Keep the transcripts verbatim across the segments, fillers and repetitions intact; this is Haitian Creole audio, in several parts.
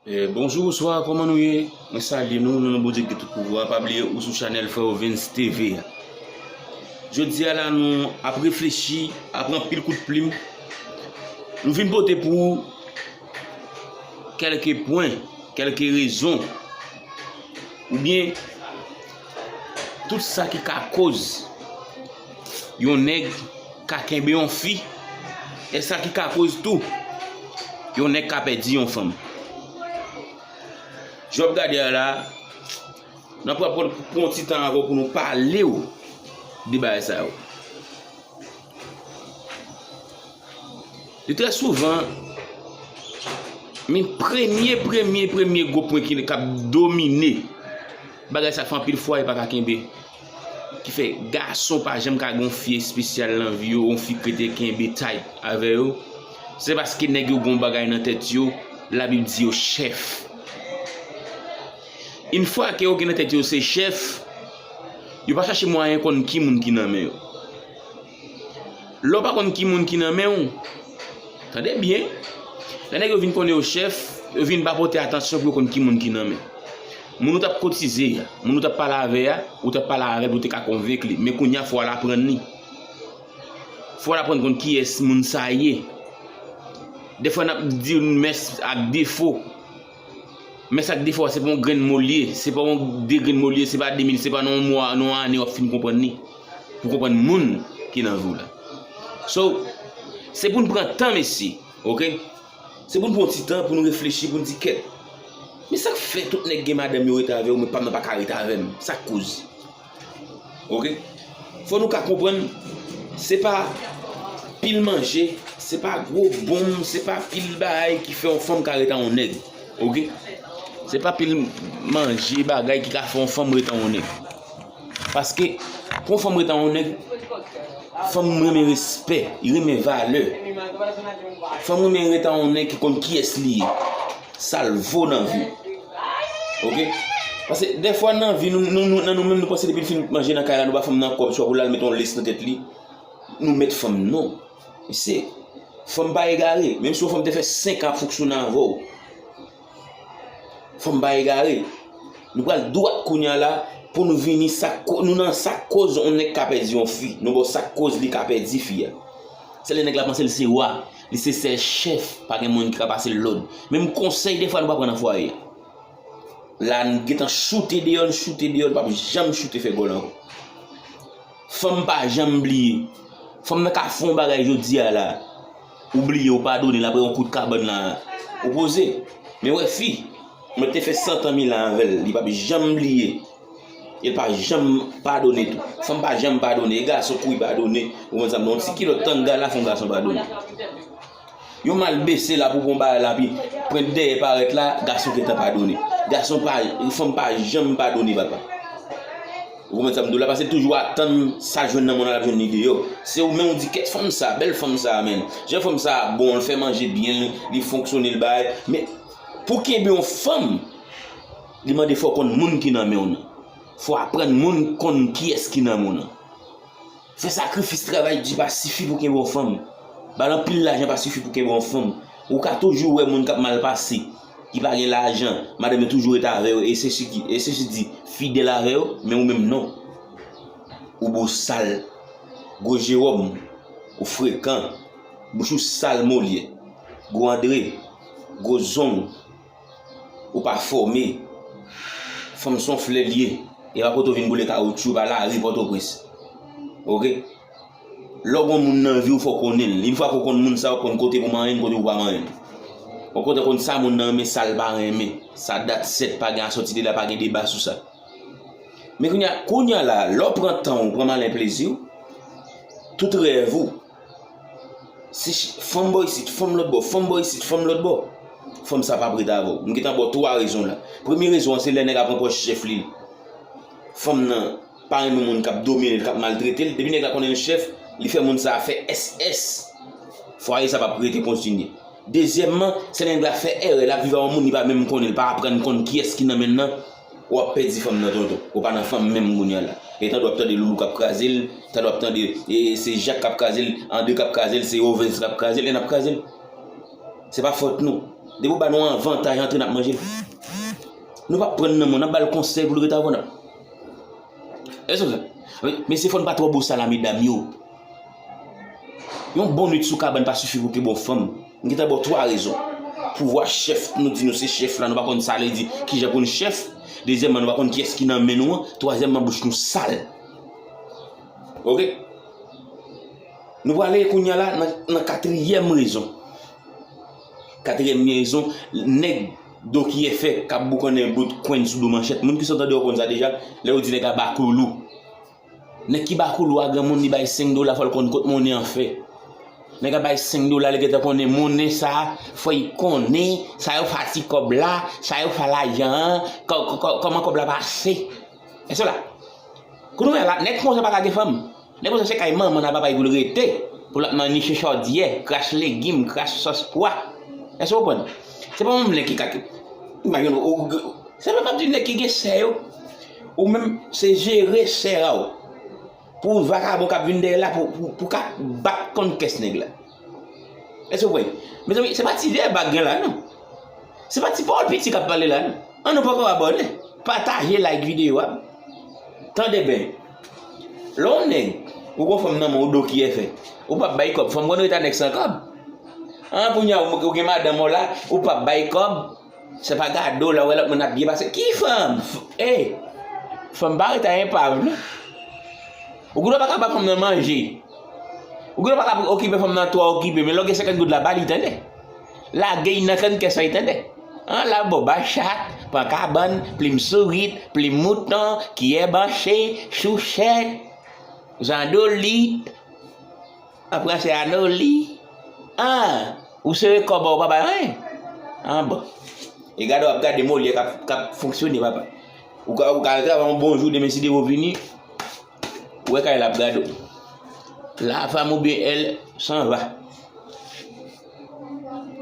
Eh, bonjou, bonswa, kòman nou ye? Mwen salye nou, nan non Bondye ki gen tout pouvwa. Pa bliye, ou sou chanèl Frè Ovens T V a. Jodi a la, nou ap reflechi, ap ranpil kout plim. Nou vin pote pou ou kèlke pwen, kèlke rezon, oubyen tout sa ki ka koz yon nèg ka kenbe yon fi, e sa ki ka koz tou yon nèg ka pèdi yon fanm. Jan w ap gade a la, n ap pran, pran yon ti tan avè w pou nou pale w de bagay sa yo. Li trè souvan, men premye, premye, premye gwo pwen ki k ap domine bagay sa, fè anpil fwa e pa ka kenbe. Ki fè gason pa janm ka gen yon fi espesyal nan vi yo, yon fi k rete kenbe tight avè yo. Se paske nèg yo gen yon bagay nan tèt yo, Labib di yo chèf. Yon fwa ke yo gen nan tèt yo se chèf, yo pa chache mwayen konn ki moun ki nan men yo. Lè w pa konn ki moun ki nan men w, tande byen, lè nèg yo vin konnen yo chèf, yo vin pa pote atansyon pou yo konn ki moun ki nan men. Moun ou t ap kotize a, moun ou t ap pale avè a, ou t ap pale avè l pou w te ka konvenk li. Men kounye a, fò w al aprann li. Fò w al aprann konn kiyès moun sa ye. Dèfwa n ap di mès ak defo. Mès ak defo a, se pa yon grenn mo l ye, se pa yon de grenn mo l ye, se pa de mil, se pa nan yon mwa, nan yon ane w ap fin konprann li. Pou konprann moun ki nan vi w la. So, se pou n pran tan, mesye, oke? Se pou n pran yon ti tan pou n reflechi, pou n di, kèt, men sa k fè tout nèg gen madanm yo rete avè yo, men pa m nan pa ka rete avè m? Sa k koz? Oke? Fò nou ka konprann, se pa pil manje, se pa gwo bonm, se pa pil bagay ki fè yon fanm ka rete a yon nèg. Oke? Se pa pil manje, bagay ki ka fè yon fanm rete a yon nèg. Paske, pou yon fanm rete a yon nèg, fanm renmen respè, li renmen valè. Fanm renmen rete a yon nèg ki konn kiyès li ye, sa l vo nan vi. Oke? Paske, dèfwa nan vi, nou, nou, nou, nan nou menm, nou panse depi l fin manje nan kay la, nou ba fanm nan kòb, swa pou l al met yon lès nan tèt li, nou mèt fanm. Non. Mesye, fanm pa egare. Menm si yon fanm te fè senk an ap fonksyone avè w, fanm pa egare. Nou pral dwat kounye a la pou nou vini sa k ko-, nou nan sa k koz yon nèg ka pèdi yon fi. Nou ba w sa k koz li ka pèdi fi a. Se lè nèg la panse l se wa, li se sèl chèf, pa gen moun ki ka pase l lòd. Menm konsèy dèfwa nou pa pran nan fwaye a. La n gentan choute deyò, n choute deyò, n p ap janm choute fè gòl ankò. Fanm pa janm bliye. Fanm nan ka fè yon bagay jodi a la, ou bliye, ou padone l, apre yon kout kabann la, ou poze. Men wè fi, mwen te fè san tan mil an avè l, li p ap janm bliye. E l pa janm padone tou. Fanm pa janm padone, e gason kouri padone, ou konn sa m di, yon ti kilòt tanga la fè yon gason padone. Yon mal bese la pou pran bagay la, pi pwent dèyè parèt la, gason gentan padone. Gason pa, fanm pa janm padone, papa. Ou konprann sa m di w la, paske l toujou atann sa l jwenn nan mòn nan, l ap jwenn li deyò. Se ou menm ou di, kèt fanm sa, bèl fanm sa, menn. Jan fanm sa bon, l fè manje byen, li, li fonksyone, l bay. Men, pou kenbe yon fanm, li mande fò w konn moun ki nan men w nan. Fò w aprann moun konn kiyès ki nan men w nan. Fè sakrifis, travay di pa sifi pou kenbe yon fanm. Ba l anpil lajan pa sifi pou kenbe yon fanm. Ou ka toujou wè moun k ap mal pase, ki pa gen lajan, madanm yo toujou rete avè yo, e se si ki, e se si di fidèl avè yo, men ou menm non. Ou bo sal, gwo je wòb, ou frekan, bouch ou sal Molyè, gwo Andre, gwo zong, ou pa fòme. Fanm se yon flè l ye. E pa kote w vin boule kawotchou, pa lari Pòtoprens. Oke? Lè w gen yon moun nan vi w, fò w konnen l. Yon fwa ke w konn moun sa, w ap konn kote pou manyen l, kote pou pa manyen l. W ap konn, konn sa moun nan renmen, sa l pa renmen. Sa dat sèt, pa gen asòti de la, pa gen deba sou sa. Men kounye a, kounye a la, lè w pran tan w, pran malen plezi w, tout rèv ou, se ch-, fanm bò isit, fanm lòt bò, fanm bò isit, fanm lòt bò. Fanm sa p ap ret avè w. M gentan ba w twa rezon la. Premye rezon an, se lè nèg la pran pòz chèf li. Fanm nan pa renmen moun k ap domine l, k ap maltrete l. Depi nèg la konnen l chèf, li fè moun sa a fè S S. Fwaye sa p ap rete kontinye. Dezyèmman, se lè nèg la fè erè, l ap viv ak yon moun li pa menm konnen, li pa aprann konn kiyès ki nan men l nan, w ap pèdi fanm nan, tonton. Ou pa nan fanm menm kounye a la. E tande w ap tande Loulou k ap kraze l, tande w ap tande, e, se Jak k ap kraze l, Andre k ap kraze l, se Ovens k ap kraze l, e n ap kraze l. Se pa fòt nou. Depi w ba nou avantaj antre, n ap manje l. Nou p ap pran nan men w, n ap ba l konsèy pou l ret avè w, n ap. Èske w konprann? Men, men se fò n pa twò bosal a medam yo. Yon bon nwit sou kabann pa sifi pou kenbe yon fanm. M gentan ba w twa rezon. Pouvwa chèf, nou di nou se chèf la, nou pa konn sa vle di, kijan pou n chèf. Dezyèmman, nou pa konn kiyès ki nan men nou an. Twazyèmman, bouch nou sal. Oke? Nou prale kounye a la nan, nan katriyèm rezon. Katriyèm rezon, nèg do ki fè k ap boukannen bout kwenn sou do manchèt. Moun ki sot tande yo konn sa deja, lè yo di nèg la bakoulou. Nèg ki bakoulou a, granmoun, li bay senk dola, fò l konn kot monnen an fè. Nèg la bay senk dola, li gentan konnen monnen sa, fò l konnen, sa yo fè ti kòb la, sa yo fè lajan an, kò-, kò-, kò-, kòman kòb la pase. Èske w la? Kounye a la, nèg konsa pa ka gen fanm. Nèg konsa se kay manman n ak papa l pou l rete. Pou l ap nan niche chòdyè, kras legim, kras sòs pwa. Èske w konprann? Se pa yon nèg ki ka, imajine w, w, se pa m ap di nèg ki gen sè yo. Ou menm, se jere sè a w. Pou vakabon k ap vin dèyè la, pou, pou, pou ka bat konn kès nèg la. Èske w konprann? Mezanmi, se pa ti vèb k gen la, non. Se pa ti pawòl piti k ap pale la, non. An nou poko abòne. Pataje, like videyo a. Tande byen. Lè yon nèg, ou gon fanm nan men w, do ki fè. Ou p ap bay kòb. Fanm konn ret a nèg san kòb. An, kounye a, ou, ou gen madanm ou la, ou p ap bay kòb. Se pa gade w lè w wè lòt moun ap byen pase. Ki fanm? F-, ey! Fanm pa ret a enpav, non. Ou gendwa pa ka ba fanm nan manje. Ou gendwa pa ka okipe fanm nan twò okipe, men lè w gen senkant goud la, ba li, tande. Lage l nan kann kès la, tande. An, l ap ba w ba chat, pran kabann, plim sourit, plim mouton, kiyè manche, chouchèt, zandolit. An fransè, anoli. An, ou sere kòb ou pa bay anyen. An bon. E gade w ap gade Molière k ap, k ap fonksyone, papa. Ou ka, ou ka al travay yon bon jou, demen si Devo vini, ou wè kay la ap gade w. La femme oubyen elle s'en va.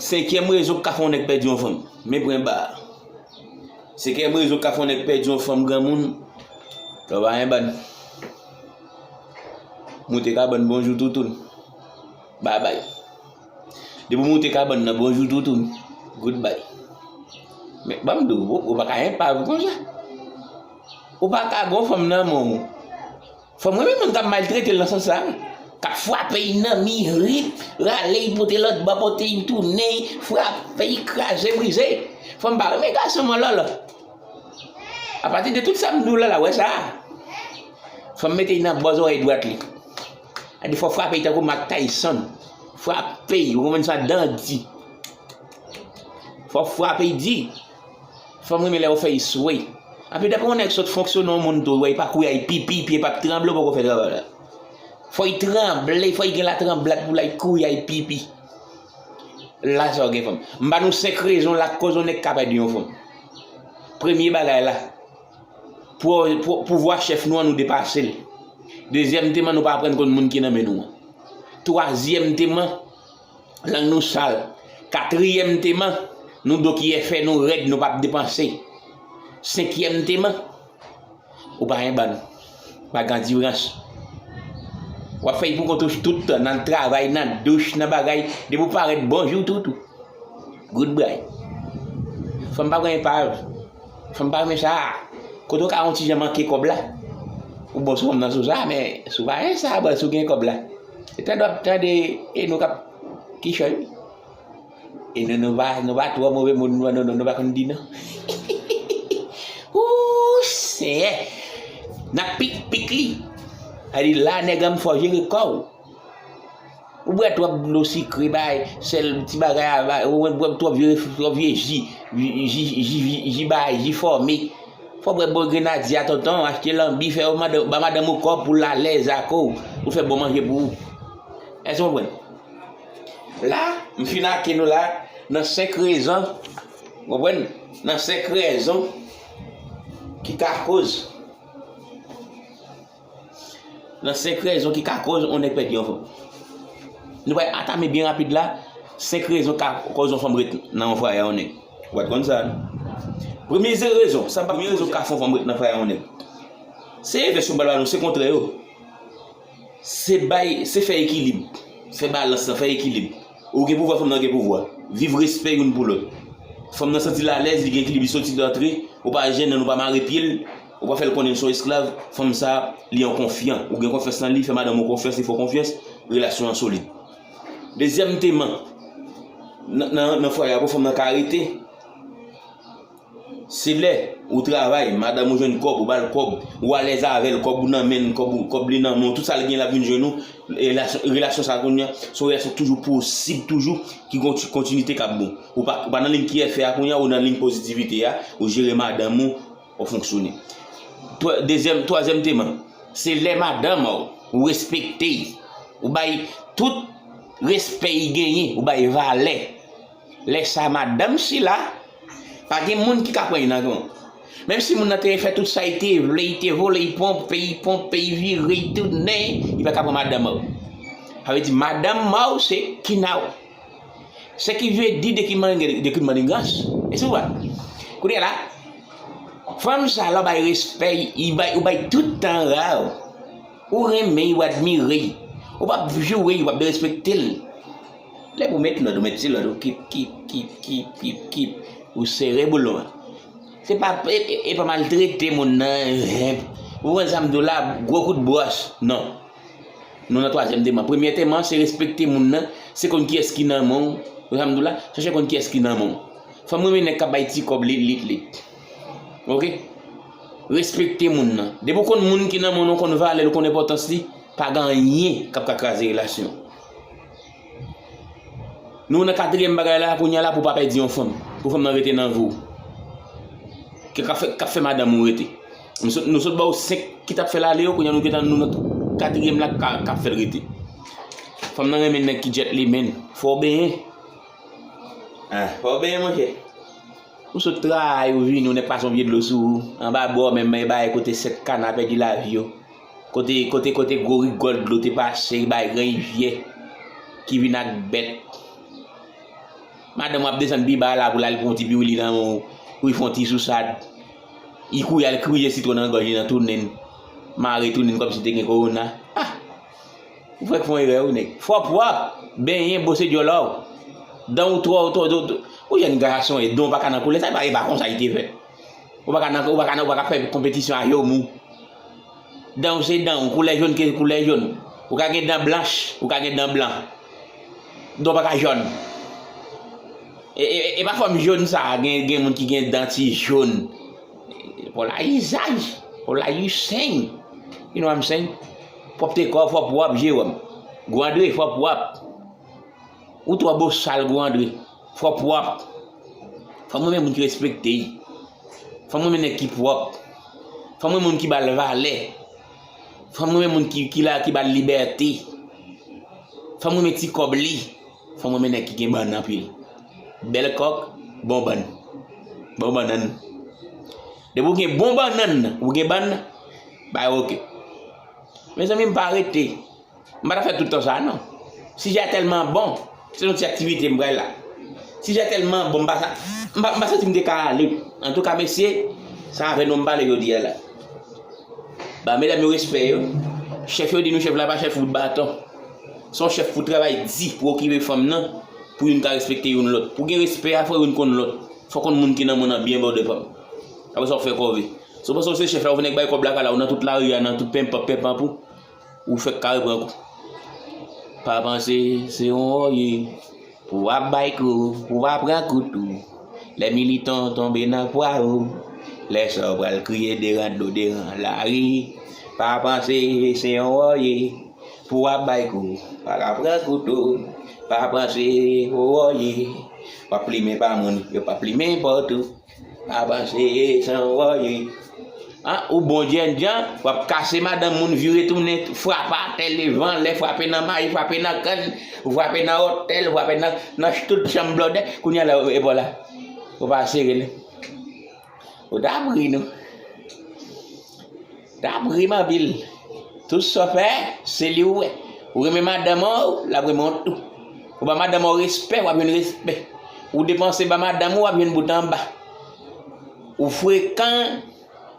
Senkyèm rezon k ka fè yon nèg pèdi yon fanm. Men pwen ba a. Senkyèm rezon k ka fè yon nèg pèdi yon fanm, granmoun, lè w pa gen bann. Moute kabann, bonjou toutoun. Babay. Depi w moute kabann nan, bonjou toutoun. Goodbye. Men, ban m di w, ou, ou pa ka enpav konsa. Ou pa ka gon fanm nan men w. Fanm renmen moun k ap maltrete l nan sans sa, wi. K ap frape l nan mi, rip, rale l pote lòt bò, pote l tounen, frape l, kraze, brize. Fanm pa renmen gason mòlòlò. Apati de tout sa m di w la, la, wè sa a. Fanm mete l nan bò zòrèy dwat li. Sa di fò frape l tankou Mike Tyson. Frape l, ou konprann sa, dan di. Fò frape l di. Fanm renmen lè yo fè l swe. Anpi dèfwa yon nèg sot fonksyone yon moun tou, wè, li pa kouri al pipi, pye p ap tranble, ou poko fè travay la. Fò l tranble, fò l gen latranblad pou l al kouri al pipi. La sa w gen fanm. M ba nou senk rezon la k koz yon nèg ka pèdi yon fanm. Premye bagay la, pou, pou, pouvwa chèf nou an, nou depase l. Dezyèmteman, nou pa aprann konn moun ki nan men nou an. Twazyèmteman, lang nou sal. Katriyèmteman, nou do ki fè, nou rèd, nou p ap depanse. Senkyèmteman, ou pa gen bann. Pa gen diferans. W ap fè l pou kont ou tout tan, nan travay, nan douch, nan bagay. Depi w parèt, bonjou toutou. Goodbye. Fanm pa pran enpav. Fanm pa renmen sa. Kote w ka yon ti jan manke kòb la. Ou bon sou fanm nan sou sa, men si w pa gen sa, bon, si w gen kòb la. E tande w ap tande, e nou k ap kichòy, wi. E nou, nou pa, nou pa twò move moun, nou, nou, nou, nou pa konn di non. Ooh, Senyè! N ap pik, pik li. A di la, nèg an, fò jere kò w. Ou bwè twòp dlo sikre, bay, sèl ti bagay a, bay, ou bwè twòp vye, twòp vye ji, ji, ji, ji, ji bay, ji fòme. Fò w bwè bon grenadye a, tonton, achte lanbi, fè yo mande, ba madanm ou kòb pou l alèz ak ou, pou l fè bon manje pou ou. Èske w konprann? La, m fin ake nou la, nan senk rezon, w konprann? Nan senk rezon ki ka koz. Nan senk rezon ki ka koz yon nèg pèdi yon fanm. Nou pral atame byen rapid la, senk rezon ka koz yon fanm ret nan yon fwaye a yon nèg. Ou pa t konn sa, non? Premye rezon, sa premye rezon ka fè yon fanm ret nan fwaye a yon nèg. Se envès yo pral ba nou, se kontrè yo. Se bay, se fè ekilib. Fè balans lan, fè ekilib. Ou gen pouvwa, fanm nan gen pouvwa. Viv respè youn pou lòt. Fanm nan santi l alèz, li gen ekilib, li soti, li antre, ou pa jennen l, ou pa mare pye l, ou pa fè l konnen l se yon esklav, fanm sa a, li an konfyan. Ou gen konfyans nan li, fè madanm ou konfyans, li fè w konfyans, relasyon an solid. Dezyèm teman, nan, nan, nan fwaye a pou fanm nan ka rete, se lè ou travay, madanm ou jwenn kòb, ou ba l kòb, ou alèz avè l, kòb ou nan men l, kòb ou, kòb li nan men w, tout sa l gen l ap vin jwenn ou, relasyon, relasyon sa a kounye a, se yon relasyon k toujou posib, toujou, ki konti-, kontinite k ap bon. Ou pa, ou pa nan liy ki fè a kounye a, ou nan liy pozitivite a, ou jere madanm ou, w ap fonksyone. Twa-, dezyèm, twazyèm teman, se lè madanm ou, ou respekte l, ou bay tout respè li genyen, ou bay valè. Lè sa a, madanm sila, pa gen moun ki ka pran li nan gon. Menm si moun nan te fè tout sa li te vle, li te vole, li ponpe, li ponpe, li vire, li tounen, li pa ka pran madanm ou. Sa vle di, madanm ou se king ou. Se ki vle di de ki manigans, de ki manigans. E se vre. Kounye a la, fanm sa la, ou bay respè, li bay, ou bay tout tan a w. Ou renmen l, ou admire l. Ou p ap joure l, ou p ap derespekte l. Lè pou met lòd, ou met ti lòd, ou kip, kip, kip, kip, kip, kip. Ou sere boulon an. Se pa, e, e, e pa maltrete moun nan, eh, ou konn sa m di w la, gwo kout bwòs. Non. Nou nan twazyèm teman. Premye teman, se respekte moun nan, se konn kiyès ki nan men w. Ou konn sa m di w la, chèche konn kiyès ki nan men w. Fanm renmen nèg k ap bay ti kòb lit, lit, lit. Oke? Respekte moun nan. Depi w konn moun ki nan men w, ou konn valè l, ou konn enpòtans li, pa gen anyen k ap ka kraze relasyon. Nou nan katriyèm bagay la, kounye a la, pou w pa pèdi yon fanm. Pou fanm nan rete nan vi w. Ke k ap fè, k ap fè madanm ou rete. Nou sot, nou sot ba w senk ki t ap fè l ale yo, kounye a nou gentan nou nan katriyèm la k ap, k ap fè l rete. Fanm nan renmen nèg ki gentleman. Fò w benyen. Ah, fò w benyen, monchè. Ou sot travay, ou vini, ou nèk pase yon pye dlo sou ou. Anba bò menm, e bay kote sèt kana pèdi lavi yo. Kote, kote, kote gwo rigòl dlo te pase, bay gran rivyè ki vin ak bèt. Madanm w ap desann pi ba la pou l al pran yon ti piwili nan men w, pou l fè yon ti sousad. Li kouri al kriye sitwon nan gòj li nan tounen l. Mare tounen l kòmsi te gen kowona. Ah! Ou fèk fè yon erè wi nèg. Fò w pwòp, benyen, bwose dyòl ou. Dan w twò, twò, twò, twò. Ou jèn gason e dan w pa ka nan koulè, sa e pa, e pa konsa li te fèt. Ou pa ka nan, ou pa ka nan, ou pa ka fè konpetisyon a yomou. Dan w se dan w, koulè jòn ke koulè jòn. Ou ka gen dan blanch, ou ka gen dan blan. Dan w pa ka jòn. E, e, e pa fòm jòn sa, gen, gen moun ki gen dan ti jòn. Pou la izaj, pou la you sing. You know what I'm saying? Pwòpte kò, fò pwòp, Jewòm. Gwo Andre, fò pwòp. Ou twò bosal, Gwo Andre. Fò pwòp. Fanm renmen moun ki respekte l. Fanm renmen nèg ki pwòp. Fanm renmen moun ki ba l valè. Fanm renmen moun ki, ki la, ki ba l libète. Fanm renmen ti kòb li. Fanm renmen nèg ki gen bann anpil. Bèl kòk, bon bann. Bon bannann. Depi w gen bon bannann, ou gen bann, bay oke. Mezanmi, m pa rete. M pa ta fè tout tan sa a, non. Sijè a tèlman bon, se yon ti aktivite m pral la. Sijè a tèlman bon, m pa sa, m pa, m pa santi m te ka ale. Antouka, mesye, se avè nou m pale jodi a la. Ba medam yo respè yo. Chèf yo di nou chèf la pa chèf bout baton. Se yon chèf pou travay di, pou okipe fanm nan, pou youn ka respekte youn lòt. Pou gen respè a, fò youn konn lòt. Fò konn moun ki nan men w nan byen bò devan. Apre sa, w fè kòve. Si w panse w se chèf la, ou vin nèg bay kòb lakay la, ou nan tout lari a, nan tout penpan, penpan pou. Ou fèk kare pran kou. Pa panse se yon wòye pou w ap bay kou, pou w ap pran kou tou. Lè militan tonbe nan pwa ou, lè sa w pral kriye deran dlo deran lari. Pa panse se yon wòye pou w ap bay kou, pa ka pran kouto. Pa panse se yon wòye, w ap plimen pa moun, yo p ap plimen pa w tou. Avanse san wòye. An, ou bon djèndjan, w ap kase madanm moun, vire tounen, frape atè, leve anlè, frape nan mayi, frape nan kann, frape nan otèl, frape nan, nan tout chanm blòdè. Kounye a la, e pa w la. Ou pa sere li. Ou ta pri nou. T ap ri m anpil. Tout sa w fè, se li ou wè. Ou renmen madanm ou, l ap renmen w tou. Ou ba madanm ou respè, w ap jwenn respè. Ou depanse ba madanm ou, w ap jwenn bout anba. Ou frekan,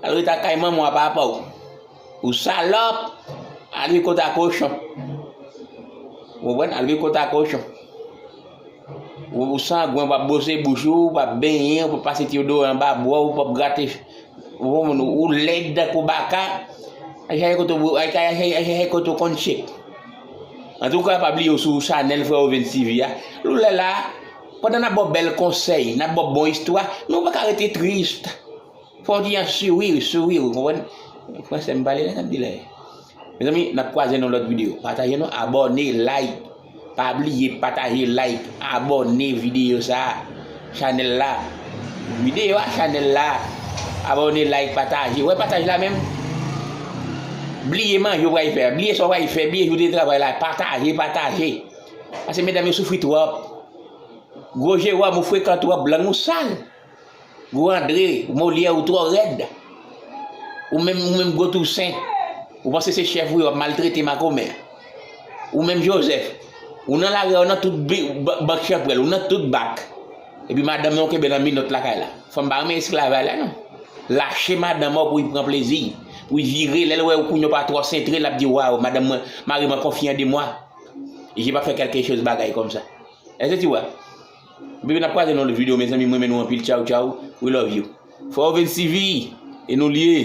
al rete ak kay manman w a papa w. Ou salòp, al viv kote a kochon. Ou konprann? Al viv kote a kochon. Ou, ou sangwen, w p ap bwose bouch ou, w p ap benyen, w p ap pase ti deodoran anba bra w, w p ap grate, ou konprann, ou lèd tankou baka. Ay, ay, kote w, ay, ay, ay, ay, ay, kote w konn tchek. Antouka, pa bliye w sou chanèl Frè Ovens T V a. Lè w la, pandan n ap ba w bèl konsèy, n ap ba w bon istwa, men w pa ka rete tris. Fò w di an sourire, sourire, ou konprann? Fransè m pale la, sa m di la. Mezanmi, n ap kwaze nan lòt videyo. Pataje non, abòne, like. Pa bliye pataje, like, abòne videyo sa a, chanèl la. Videyo a, chanèl la. Abòne, like, pataje. Wè pataj la menm? Bliye manje w pral fè. Bliye sa w pral fè. Bliye jou de travay la. Pataje, pataje. Paske medam yo soufri twòp. Gwo Jewòm, ou frekan twòp, lang ou sal. Gwo Andre, Molyè, ou twò rèd. Ou menm, ou menm Gwo Tousen, ou panse se chèf ou ye, w ap maltrete makomè. Ou menm Jozèf, ou nan lari a, ou nan tout bi-, ba-, bank chanpwèl, ou nan tout bak. Epi madanm nan ou kenbe nan minòt lakay la. Fanm pa renmen esklavaj la non. Lache madanm ou pou li pran plezi. Pou li vire, lè l wè ou kounye a w pa twò sentre, l ap di, waw, madanm mwen, mari mwen konfyan de mwa. Je pa fè kèlke choz bagay kòmsa. Èske ti wè? Bebe, n ap kwaze nan lòt videyo, mezanmi, mwen renmen nou anpil. Tchaw, tchaw. We love you. Frè Ovens T V, e nou l ye.